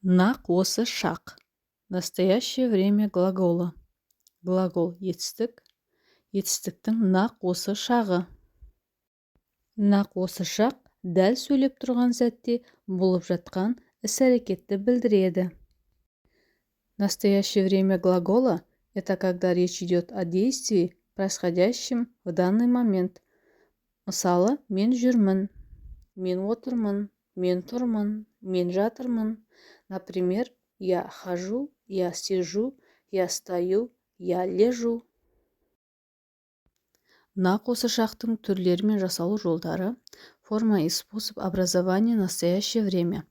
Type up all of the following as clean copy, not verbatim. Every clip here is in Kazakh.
Нақ осы шақ — настоящее время глагола. Глагол етістік, етістіктің нақ осы шағы. Нақ осы шақ — дәл сөйлеп тұрған сәтте болып жатқан іс-әрекетті білдіреді. Настоящее время глагола — это когда речь идет о действии, происходящем в данный момент. Мысалы, мен жүрмін, мен отырмын, мен тұрмын, мен жатырмын. Например, я хожу, я сижу, я стою, я лежу. Нақ осы шақтың түрлері мен жасалу жолдары. Форма и способ образования настоящее время.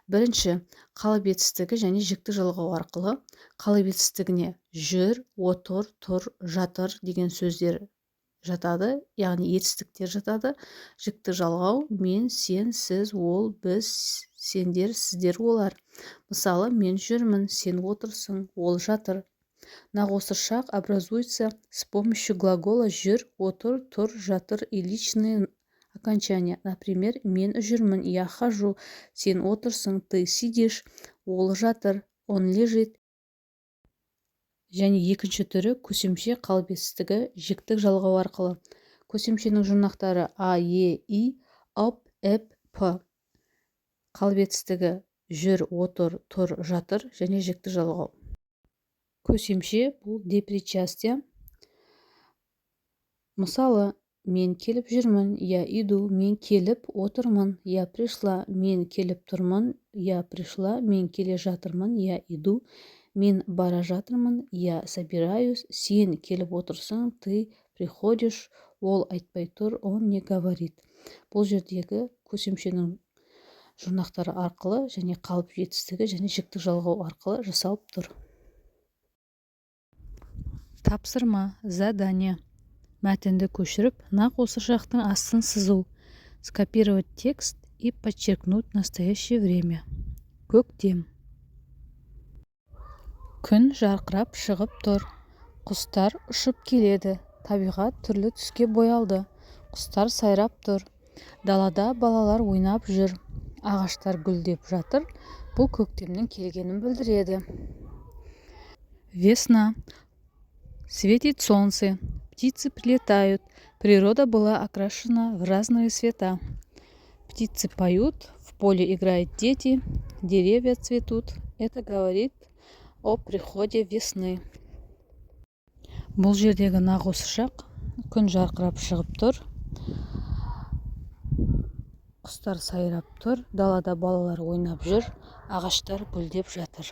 Бірінші, қалып етістігі және жіктік жалғау арқылы. Қалып етістігіне жүр, отыр, тұр, жатыр деген сөздер жатады, яғни етістіктер жатады. Жіктік жалғау: мен, сен, сіз, ол, біз, сендер, сіздер, олар. Мысалы, мен жүрмін, сен отырсың, ол жатыр. Нақ осы шақ образуется с помощью глагола жүр, отыр, тұр, жатыр и личные окончания. Например, мен жүрмін — я хожу, сен отырсың — ты сидишь, ол жатыр — он лежит. Және екінші түрі — көсемше қалып етістігі, жіктік жалғау арқылы. Көсемшенің жұрнақтары: а, е, и, ып, іп, п. Қалып етістігі жүр, отыр, тұр, жатыр және жіктік жалғау. Көсемше — бұл деепричастие. Мысалы, мен келіп жүрмін — я иду, мен келіп отырмын — я пришла, мен келіп тұрмын — я пришла, мен келе жатырмын — я иду, мен бара жатырмын — я собираюсь, сен келіп отырсың — ты приходишь, ол айтпай тұр — он не говорит. Бұл жердегі көсемшенің жұрнақтары арқылы және қалып етістігі және жіктік жалғау арқылы жасалып тұр. Тапсырма, задание: мәтінді көшіріп, нақ осы шақтың астын сызу. Скопировать текст и подчеркнуть настоящее время. Көктем. Күн жарқырап шығып тұр. Құстар ұшып келеді. Табиғат түрлі түске боялды. Құстар сайрап тұр. Далада балалар ойнап жүр. Ағаштар гүлдеп жатыр. Бұл көктемнің келгенін білдіреді. Весна. Светит солнце, птицы прилетают. Природа была окрашена в разные цвета. Птицы поют, в поле играют дети, деревья цветут. Это говорит о приходе весны. Бұл жердегі нақ осы шақ: күн жарқырап шығып тұр, құстар сайрап тұр, далада балалар ойнап жүр, ағаштар гүлдеп жатыр.